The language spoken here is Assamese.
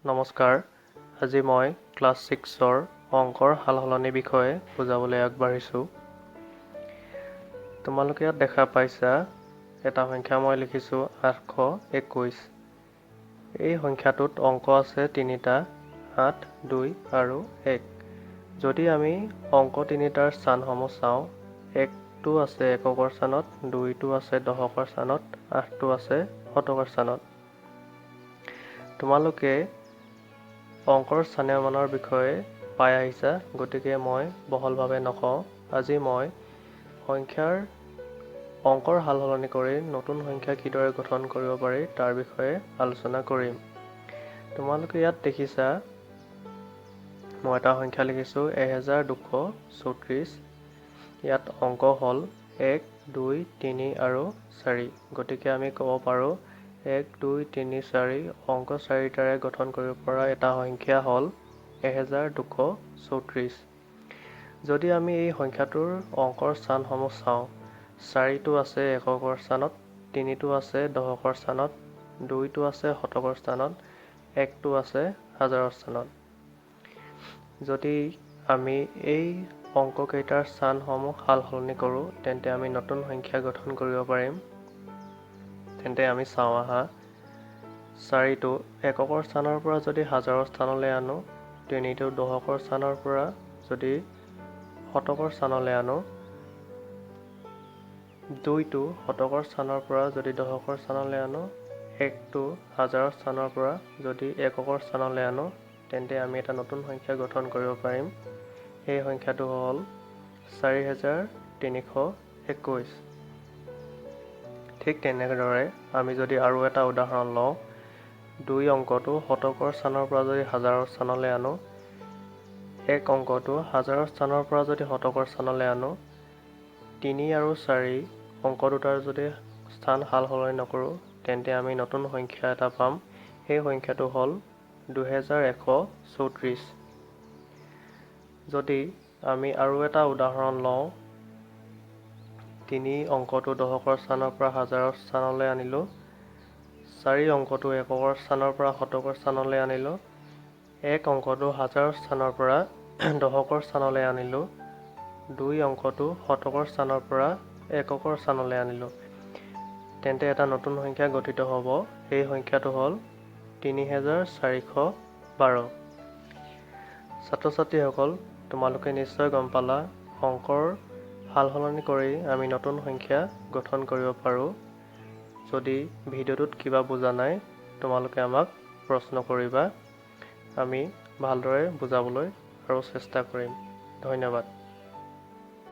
নমস্কাৰ, আজি মই ক্লাছ ছিক্সৰ অংকৰ সাল সলনি বিষয়ে বুজাবলৈ আগবাঢ়িছোঁ। তোমালোকে ইয়াত দেখা পাইছা, এটা সংখ্যা মই লিখিছোঁ 821। এই সংখ্যাটোত অংক আছে তিনিটা, 8, 2 আৰু 1। যদি আমি অংক তিনিটাৰ স্থানসমূহ চাওঁ, একটো আছে এককৰ স্থানত, দুইটো আছে দশকৰ স্থানত, আঠটো আছে শতকৰ স্থানত। তোমালোকে অংকৰ স্থানীয় মানৰ বিষয়ে পাই আহিছা, গতিকে মই বহলভাৱে নকওঁ। আজি মই সংখ্যাৰ অংকৰ সাল সলনি কৰি নতুন সংখ্যা কিদৰে গঠন কৰিব পাৰি, তাৰ বিষয়ে আলোচনা কৰিম। তোমালোকে ইয়াত দেখিছা, মই এটা সংখ্যা লিখিছোঁ 1234। ইয়াত অংক হ'ল 1, 2, 3 আৰু 4। গতিকে আমি ক'ব পাৰোঁ, 1, 2, 3, 4 অংক চাৰিটাৰে গঠন কৰিব পৰা এটা সংখ্যা হ'ল 1234। যদি আমি এই সংখ্যাটোৰ অংকৰ স্থানসমূহ চাওঁ, চাৰিটো আছে এককৰ স্থানত, তিনিটো আছে দশকৰ স্থানত, দুইটো আছে শতকৰ স্থানত, একটো আছে হাজাৰৰ স্থানত। যদি আমি এই অংককেইটাৰ স্থানসমূহ সাল সলনি কৰোঁ, তেন্তে আমি নতুন সংখ্যা গঠন কৰিব পাৰিম। তেন্তে আমি চাওঁ আহা। চাৰিটো এককৰ স্থানৰ পৰা যদি হাজাৰৰ স্থানলৈ আনো, তিনিটো দশকৰ স্থানৰ পৰা যদি শতকৰ স্থানলৈ আনো, দুইটো শতকৰ স্থানৰ পৰা যদি দশকৰ স্থানলৈ আনো, একটো হাজাৰৰ স্থানৰ পৰা যদি এককৰ স্থানলৈ আনো, তেন্তে আমি এটা নতুন সংখ্যা গঠন কৰিব পাৰিম। সেই সংখ্যাটো হ'ল 4321। ঠিক তেনেদৰে আমি যদি আৰু এটা উদাহৰণ লওঁ, দুই অংকটো শতকৰ স্থানৰ পৰা যদি হাজাৰৰ স্থানলৈ আনো, এক অংকটো হাজাৰৰ স্থানৰ পৰা যদি শতকৰ স্থানলৈ আনো, তিনি আৰু চাৰি অংক দুটাৰ যদি স্থান সাল সলনি নকৰোঁ, তেন্তে আমি নতুন সংখ্যা এটা পাম। সেই সংখ্যাটো হ'ল 2134। যদি আমি আৰু এটা উদাহৰণ লওঁ, তিনি অংকটো দশকৰ স্থানৰ পৰা হাজাৰৰ স্থানলৈ আনিলোঁ, চাৰি অংকটো এককৰ স্থানৰ পৰা শতকৰ স্থানলৈ আনিলোঁ, এক অংকটো হাজাৰৰ স্থানৰ পৰা দশকৰ স্থানলৈ আনিলোঁ, দুই অংকটো শতকৰ স্থানৰ পৰা এককৰ স্থানলৈ আনিলোঁ, তেন্তে এটা নতুন সংখ্যা গঠিত হ'ব। সেই সংখ্যাটো হ'ল 3412। ছাত্ৰ ছাত্ৰীসকল, তোমালোকে নিশ্চয় গম পালা, অংকৰ সাল সলনি কৰি আমি নতুন সংখ্যা গঠন কৰিব পাৰোঁ। যদি ভিডিঅ'টোত কিবা বুজা নাই, তোমালোকে আমাক প্ৰশ্ন কৰিবা। আমি ভালদৰে বুজাবলৈ আৰু চেষ্টা কৰিম। ধন্যবাদ।